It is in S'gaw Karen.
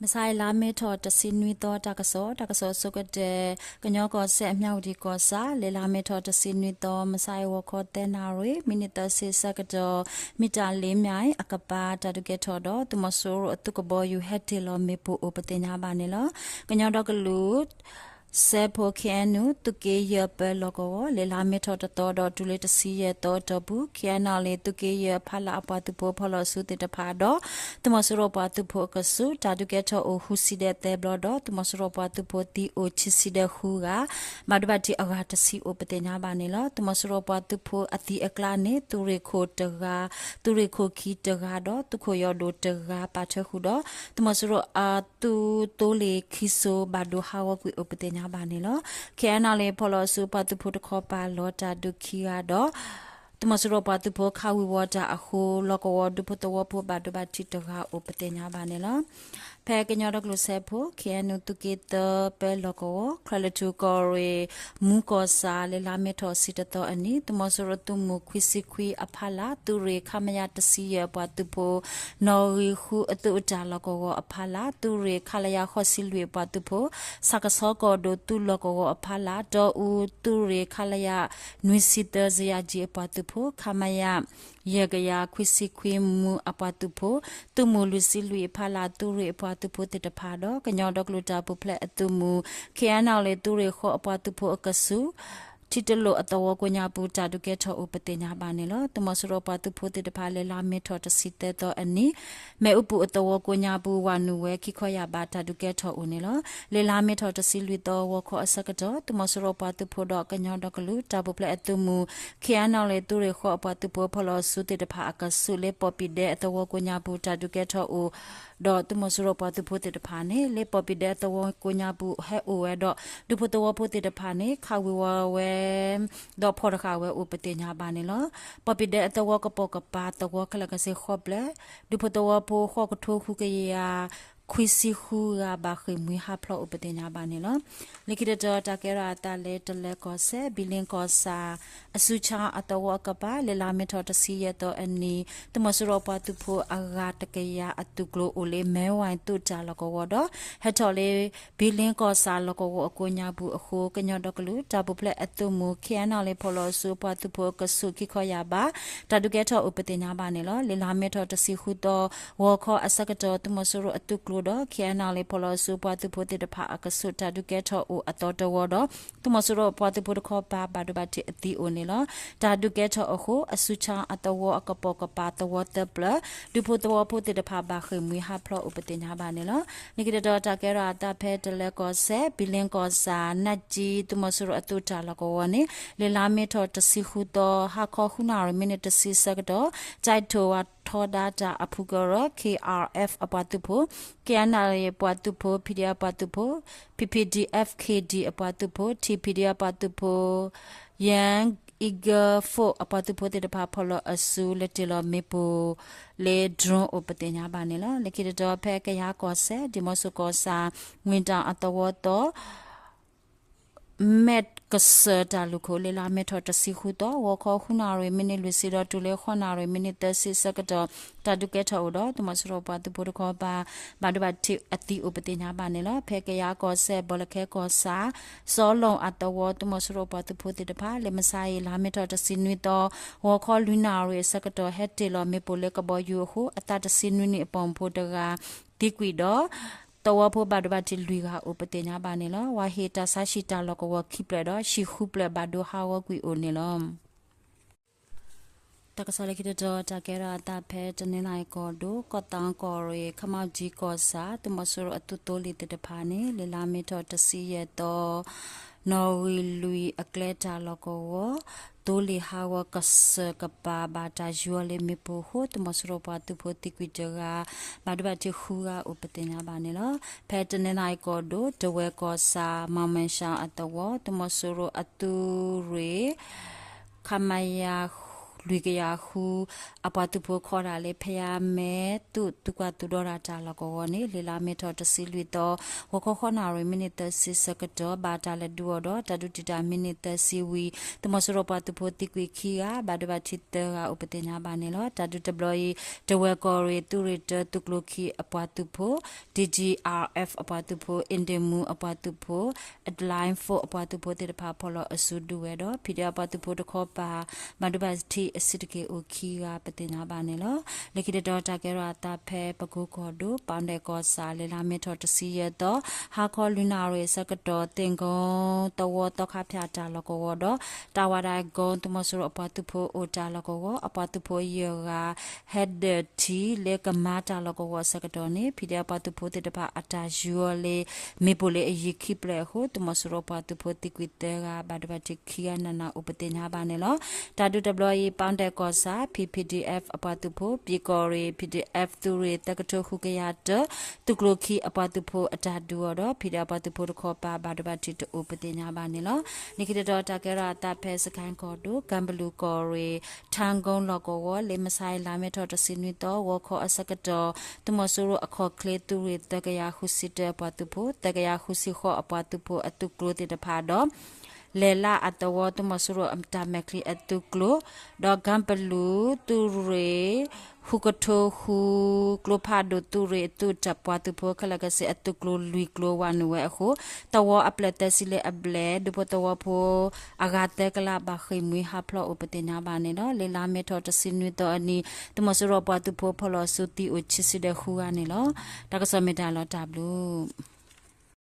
မုၢ်ဆါအံၤ လါမ့ၤထီၣ်တဆံနွံသီ တၢ်ကစီၣ်, တၢ်ကစီၣ်အဆိကတၢၢ်, ကညီကီၢ်စဲၣ် အမၠၣ်ဝတံၣ်ကီၢ်ဆၣ်, လၢလါမ့ၤထီၣ်တဆံနွံသီ မုၢ်ဆါအံၤ ဂီၤခီသၢနၣ်ရံၣ် မံးနံးသၢဆံဆၢကတီၢ် မံၣ်တၢ်လ့မၠၣ်အကပၤ တၢ်ဒုးကဲထီၣ်ဒီး သုးမီၤစိရိၤအသုးကဘီယူၤ ဟဲတ့ၢ်လီၤမ့ၣ်ပိၢ်အိၣ်ပသ့ၣ်ညါဘၣ်န့ၣ်လီၤ. ကညီဒီကလုာ် စဲးဖိ ခ့ၣ်အဲၣ်ယူၣ် သုးက့ယဲၢ်ပၢလီၢ်ကဝီၤ လၢလါမ့ၤထီၣ်တသီဒီးတုၤလၢတဆံယဲၢ်သီအတီၢ်ပူၤ ခ့ၣ်အဲၣ်ယူၣ် သုးက့ယဲၢ်ဖီလာ်အပှၤသုးဖိဖီၣ်လီၤစုသ့ၣ်တဖၣ်ဒီး သုးမီၤစိရိၤပှၤသုးဖိအကဆူး တၢ်ဒုးကဲထီၣ်အိၣ်ဃုဆံဒီးသၢဘျီဒီး သုးမီၤစိရိၤပှၤသုးဖိသံအိၣ်ခံဆံဒီးဃုဂၤ, ဘၣ်ဒိဘၣ်ထံးအဂၤတဆံအိၣ်ပသ့ၣ်ညါဘၣ်န့ၣ်လီၤ. သုးမီၤစိရိၤပှၤသုးဖိအသံအကျါန့ၣ် သုးရ့ၣ်ခိၣ်တဂၤ, သုးရ့ၣ်ခိၣ်ခံတဂၤဒီး သုးခိၣ်ယီၢ်ဒိၣ်တဂၤပာ်ထၢဃုာ်ဒီး သုးမီၤစိရိၤအသုးသိလ့ၣ်ခံစိၤ ဘၣ်ဒိဟးဂီၤကွံာ်အိၣ်ပသ့ၣ်ညါဘၣ်န့ၣ်လီၤ. ခ့ၣ်အဲၣ်ယူၣ် ဖီၣ်လီၤစုပှၤသုးဖိတခီပၤလီၤတၢ်ဒုးခံဂၤဒီး သုးမီၤစိရိၤပှၤသုးဖိခးဝံၤဝီၤတၢ်အဃိ လီၢ်ကဝီၤဒူဖိသဝီဖိဘၣ်ဒိဘၣ်ထံးတဂၤအိၣ်ပသ့ၣ်ညါဘၣ်န့ၣ်လီၤ. ဖဲကညီဒီကလုာ်စဲးဖိ ခ့ၣ်အဲၣ်ယူၣ် သုးက့သၢပၢလီၢ်ကဝီၤ ချၢၣ်လၢထူၣ်ကီၢ်ရ့ၣ် မူကီၢ်ဆၣ် လၢလါမ့ၤထီၣ်တဆံတသီအနံၤ သုးမီၤစိရိၤသုးမုၢ်ခွံဆံခွံအဖီလာ် သုးရ့ၣ် ခမရ တဆံယဲၢ်အပှၤသုးဖိ နီၣ်ဂံၢ်ဃုအသုးအတၢ်လီၢ်ကဝီၤအဖီလာ် သုးရ့ၣ် ခလရ ဃိးဆံလွံၢ်အပှၤသုးဖိ ဆၣ်ကဆီကီၢ်ဒိၣ်သုးလီၢ်ကဝီၤအဖီလာ် တီအူသုးရ့ၣ် ခလရ နွံဆံသၢ စယါကၠံအပှၤသုးဖိ ခမရ ယဲၢ်ကယၤခွံဆံခွံမူအပှၤသုးဖိ သုးမုၢ်လွံၢ်ဆံလွံၢ်အဖီလာ် သုးရ့ၣ်အပှၤသုးဖိသ့ၣ်တဖၣ်ဒီး ကညီဒီကလုာ်တၢ်ပူၤဖျဲးအသုးမုၢ် ခ့ၣ်အဲၣ်ယူၣ် သုးရ့ၣ်ဃိးအပှၤသုးဖိအကဆူး ထံတလိာ်အသဝီကိးညါပူၤ တၢ်ဒုးကဲထီၣ်အိၣ်ပသ့ၣ်ညါဘၣ်န့ၣ်လီၤ. သုးမီၤစိရိၤပှၤသုးဖိသ့ၣ်တဖၣ် လၢလါမ့ၤထီၣ်တဆံသၢသီအနံၤ မ့ၣ်အူပူၤအသဝီကိးညါပူၤ ဝၤနုာ်ဝဲခံခီယာ်ဘး တၢ်ဒုးကဲထီၣ်အိၣ်န့ၣ်လီၤ. လၢလါမ့ၤထီၣ်တဆံလွံၢ်သီ ဂီၤခီအဆၢကတီၢ် သုးမီၤစိရိၤပှၤသုးဖိဒီးကညီဒီကလုာ် တၢ်ပူၤဖျဲးအသုးမုၢ် ခ့ၣ်အဲၣ်ယူၣ် သုးရ့ၣ်ဃိးအပှၤသုးဖိဖီၣ်လီၤစုသ့ၣ်တဖၣ်အကဆူး လၢပီၣ်ပံၤဒဲအသဝီကိးညါပူၤ တၢ်ဒုးကဲထီၣ်အိၣ် ဒီးသုးမီၤစိရိၤပှၤသုးဖိသ့ၣ်တဖၣ်န့ၣ် လၢပီၣ်ပံၤဒဲအသဝီကိးညါပူၤဟဲအိၣ်ဝဲဒီး ဒူဖိသဝီဖိသ့ၣ်တဖၣ်န့ၣ် ခးဝံၤဝီၤဝဲ ဒီးဖီၣ်တဃာ်ဝဲအိၣ်ပသ့ၣ်ညါဘၣ်န့ၣ်လီၤ. ပီၣ်ပံၤဒဲအသဝီကပိာ်ကပၤသဝီခဲလၢာ်ခဲဆ့ဃီပျၢၤ ဒူဖိသဝီဖိဃိးကထိဃုကယၤ ခွံဆံဃုဂၤဘၣ်ဃ့ၢ်မှံဟးဖျိးအိၣ်ပသ့ၣ်ညါဘၣ်န့ၣ်လီၤ. လၢခံတတီၤ တၢ်ကဲထီၣ်အသးလၢတလၢကီၢ်စဲၣ် ဘံလ့ကီၢ်ဆၣ် အစုဆါအသဝီအကပၤ လၢလါမ့ၤထီၣ်တဆံယဲၢ်သီအနံၤ သုးမီၤစိရိၤပှၤသုးဖိအဂၤတကယၤအသုးကျိၤအိၣ်လၢ မဲဝဲၢ်သုးတၢ်လီၢ်ကဝီၤဒီး ဟဲထီၣ်လၢ ဘံလ့ကီၢ်ဆၣ်လီၢ်ကဝီၤအကိးညါပူၤအဃိ ကညီဒီကလုာ် တၢ်ပူၤဖျဲးအသုးမုၢ် ခ့ၣ်အဲၣ်ယူၣ် ဖီၣ်လီၤစုပှၤသုးဖိအကဆူးခံခီယာ်ဘး တၢ်ဒုးကဲထီၣ်အိၣ်ပသ့ၣ်ညါဘၣ်န့ၣ်လီၤ. လၢလါမ့ၤထီၣ်တဆံဃုသီ ဂီၤခီအဆၢကတီၢ် သုးမီၤစိရိၤအသုးကျိၤဒီး ခ့ၣ်အဲၣ်ယူၣ် ဖီၣ်လီၤစုပှၤသုးဖိသ့ၣ်တဖၣ်အကဆူး တၢ်ဒုးကဲထီၣ်အိၣ်အသီတဝီဒီး သုးမီၤစိရိၤပှၤသုးဖိတခီပၤ ဘၣ်ဒိဘၣ်ထံးအသံအိၣ်န့ၣ်လီၤ. တၢ်ဒုးကဲထီၣ်အဃိ အစုဆါအသဝီအကပိာ်ကပၤသဝီသၢပျၢၤ ဒူဖိသဝီဖိသ့ၣ်တဖၣ်ဘၣ်ဃ့ၢ်မှံဟးဖျိးအိၣ်ပသ့ၣ်ညါဘၣ်န့ၣ်လီၤ. လၢခံတတီၤ တၢ်ကဲထီၣ်အသးဖဲတလၢကီၢ်စဲၣ် ဘံလ့ကီၢ်ဆၣ် နၢ်ကၠံ သုးမီၤစိရိၤအသုးတၢ်လီၢ်ကဝီၤန့ၣ် လၢလါမ့ၤထီၣ်တဆံဃုသီ ဟါခီဃုနၣ်ရံၣ် မံးနံးတဆံဆၢကတီၢ် ကၠဲးထိၣ်ဝါထီဒါတၢ်အဖုကရၢ ခ့ၣ်အၣ်အၣ်အ့ၣ် အပှၤသုးဖိ ခ့ၣ်အဲၣ်ယူၣ် ပှၤသုးဖိ ဖံးဒံးအပှၤသုးဖိ ဖံးဖံးဒံး အ့ၣ်ခ့ၣ်ဒံး အပှၤသုးဖိ ထံးဖံးဒံးအပှၤသုးဖိ ယဲၢ်အံၣ်ဂၢၢ်ဖိ အပှၤသုးဖိသ့ၣ်တဖၣ် ဖီၣ်လီၤအစုလၢတ့ၢ်လီၤမ့ၣ်ပိၢ်လၢ drone အိၣ်ပသ့ၣ်ညါဘၣ်န့ၣ်လီၤ. လၢခံတတီၤ ဖဲကယၤကီၢ်စဲၣ် ဒံၣ်မိၣ်စိကီၢ်ဆၣ် ဝ့ၢ်တၢ်အသဝီသီ မဲၢ်ကစၢၢ်တၢ်လူၢ်ခိၣ် လၢလါမ့ၤထီၣ်တဆံဃုသီ ဂီၤခီဃုနၣ်ရံၣ် မံးနံးလွံၢ်ဆံဒီး တုၤလၢဃိးနၣ်ရံၣ် မံးနံးသၢဆံဆၢကတီၢ် တၢ်ဒုးကဲထီၣ်အိၣ်ဒီး သုးမီၤစိရိၤပှၤသုးဖိတခီပၤ ဘၣ်ဒိဘၣ်ထံးအသံအိၣ်ပသ့ၣ်ညါဘၣ်န့ၣ်လီၤ. ဖဲကယၤကီၢ်စဲၣ် ဘီလၢခဲကီၢ်ဆၣ် စီၤလိၣ်အသဝီ သုးမီၤစိရိၤပှၤသုးဖိသ့ၣ်တဖၣ် လၢမုၢ်ဆါအံၤ လါမ့ၤထီၣ်တဆံနွံသီ ဂီၤခီလွံၢ်နၣ်ရံၣ်အဆၢကတီၢ် ဟဲတ့ၢ်လီၤမ့ၣ်ပိၢ်လၢကဘီယူၤအဃိ အသးတဆံနွံနံၣ်အပှၤဖိတဂၤ သံကွံာ်ဒီး သဝီဖိဘၣ်ဒိဘၣ်ထံးလွံၢ်ဂၤအိၣ်ပသ့ၣ်ညါဘၣ်န့ၣ်လီၤ. ဝၤဟ့ၣ်တၢ်ဆါဟံၣ်တၢ်လီၢ်ကဝီၤခံဖျၢၣ်ဒီး ဟံၣ်ဃုဖျၢၣ်ဘၣ်ဒိဟးဂီၤကွံာ်အိၣ်န့ၣ်လီၤ. တၢ်ကစီၣ်လၢခံတတီၤ တၢ်ကဲထီၣ်အသးဖဲတနီသရံၣ်ကီၢ်ဒိၣ် ကီၢ်သံကီၢ်ရ့ၣ် ခမၣ်ကၠံကီၢ်ဆၣ် သုးမီၤစိရိၤအသုးသိလ့ၣ်သ့ၣ်တဖၣ်န့ၣ် လၢလါမ့ၤထီၣ်တဆံယဲၢ်သီ နီၣ်ဂံၢ်လွံၢ်အကျဲတၢ်လီၢ်ကဝီၤ သိလ့ၣ်ဟးဂီၤကစၢၢ်ကပၤ ဘၣ်တၢ်ယူၤအီၤလၢမ့ၣ်ပိၢ်အဃိ သုးမီၤစိရိၤပှၤသုးဖိသံကွံာ်တဂၤ ဘၣ်ဒိဘၣ်ထံးဃုဂၤအိၣ်ပသ့ၣ်ညါဘၣ်န့ၣ်လီၤ. ဖဲတနီသရံၣ်ကီၢ်ဒိၣ် တဝဲၢ်ကီၢ်ဆၣ် မၤမဲၣ်ရှါအသဝီ သုးမီၤစိရိၤအသုးရ့ၣ် ခမရ လွံၢ်ကယၤဃု အပှၤသုးဖိခီဒၣ်လၢ ဖဲယါမဲ သုး သုးကွၢ်သုးဒီတၢ်လီၢ်ကဝီၤန့ၣ် လံာ်လါမ့ၤထီၣ်တဆံလွံၢ်သီ ဂီၤခီဃုနၣ်ရံၣ် မံးနံးသၢဆံဆၢကတီၢ် ဘၣ်တၢ်လဲၤဒုးအီၤဒီး တၢ်ဒုးတံာ်တာ်မံးနံးသၢဆံဝံၤ သုးမီၤစိရိၤပှၤသုးဖိသံကွံာ်ခံဂၤ ဘၣ်ဒိဘၣ်ထံးသၢဂၤအိၣ်ပသ့ၣ်ညါဘၣ်န့ၣ်လီၤ. တၢ်ဒုးတဘျီအံၤ တဝဲၢ်ကီၢ်ရ့ၣ်သုးရ့ၣ်တၢသုးကျိၤခံအပှၤသုးဖိ D G R F အပှၤသုးဖိ အ့ဒ့ၣ်မူအပှၤသုးဖိ Allied Force အပှၤသုးဖိသ့ၣ်တဖၣ် ဖီၣ်လီၤအစုဒုးဝဲဒီး P D F အပှၤသုးဖိတခီပၤ ဘၣ်ဒိဘၣ်ထံးအစုတက့ၢ်အိၣ်ခံဂၤ ပသ့ၣ်ညါဘၣ်န့ၣ်လီၤ. လၢခံတတီၤတၢ်ကဲထီၣ်အသးဖဲပကိကီၢ်ဒိၣ် ပီၣ်ဒဲၣ်ကီၢ်ဆၣ် လံာ်လါမ့ၤထီၣ်တဆံယဲၢ်သီ ဟါခီလွံၢ်နၣ်ရံၣ်အဆၢကတီၢ် သ့ၣ်ကိသဝီသီခါဖၠၣ်တၢ်လီၢ်ကဝီၤဒီး တၢ်ဝၣ်ဒၣ်ကိ သုးမီၤစိရိၤအပှၤသုးဖိအိၣ်တၢ်လီၢ်ကဝီၤ အပှၤသုးဖိယဲၢ်ဂၤ ဟဲဒၢးထံလၢကမါတၢ်လီၢ်ကဝီၤအဆၢကတီၢ်န့ၣ် P D F အပှၤသုးဖိသ့ၣ်တဖၣ်အတၢ်ယူၤအီၤလၢ မ့ၣ်ပိၢ်လၢအယံၤခံဖျၢၣ်အဃိ သုးမီၤစိရိၤပှၤသုးဖိသံကွံာ်သၢဂၤ ဘၣ်ဒိဘၣ်ထံးခံဂၤနးနးအိၣ်ပသ့ၣ်ညါဘၣ်န့ၣ်လီၤ. တၢ်ဒုးတဘျီအံၤ ပီၣ်ဒဲၣ်ကီၢ်ဆၣ် P P D F အပှၤသုးဖိ ပၠ့ၤကီၢ်ရ့ၣ် P D F သုးရ့ၣ်သၢကထိဃုကယၤတၢ သုးကျိၤခံအပှၤသုးဖိအတၢ်ဒုးအီၤဒီး P D F အပှၤသုးဖိတခီပၤ ဘၣ်ဒိဘၣ်ထံးတအိၣ်ပသ့ၣ်ညါဘၣ်န့ၣ်လီၤ. လၢခံတတီၤတၢ်ကဲထီၣ်အသးဖဲစကဲၣ်ကီၢ်ဒိၣ် ကၢ်ဘလူးကီၢ်ရ့ၣ် ထၣ်ကိလီၢ်ကဝီၤ လၢမုၢ်ဆါအံၤလါမ့ၤထီၣ်တဆံနွံသီ ဂီၤခီအဆၢကတီၢ် သုးမီၤစိရိၤအခီၣ်ချ့သုးရ့ၣ်သၢကယၤဃုဆံတၢအပှၤသုးဖိ သၢကယၤဃုဆံဃိးအပှၤသုးဖိအသုးကျိၤသ့ၣ်တဖၣ်ဒီး လဲၤလၢအသဝီသုးမီၤစိရိၤအတၢ်မဲာ်ချံအသုးကျိၤ ဒီးကၢ်ဘလူးသုးရ့ၣ် ဃုကထိဃု ကျိဖးဒိၣ်သုးရ့ၣ်အသုးတၢ်ပှၤသုးဖိခဲလၢာ်ခဲဆ့အသုးကျိၤလွံၢ်ကျိၤဝဲနုာ်ဝဲအဃိ သဝီအဖျၢၣ်သၢဆံလၢအဘျဲၣ် ဒူဖိသဝီဖိအဂၤသၢကလးဘၣ်ဃ့ၢ်မှံဟးဖျိးအိၣ်ပသ့ၣ်ညါဘၣ်န့ၣ်လီၤ. လၢလါမ့ၤထီၣ်တဆံနွံသီအနံၤ သုးမီၤစိရိၤပှၤသုးဖိဖီၣ်လီၤစုသံအိၣ်ခံဆံဒီးဃုဂၤန့ၣ်လီၤ. တၢ်ကစီၣ်မ့ၢ်တၢ်လီၤတၢ်ဘျုး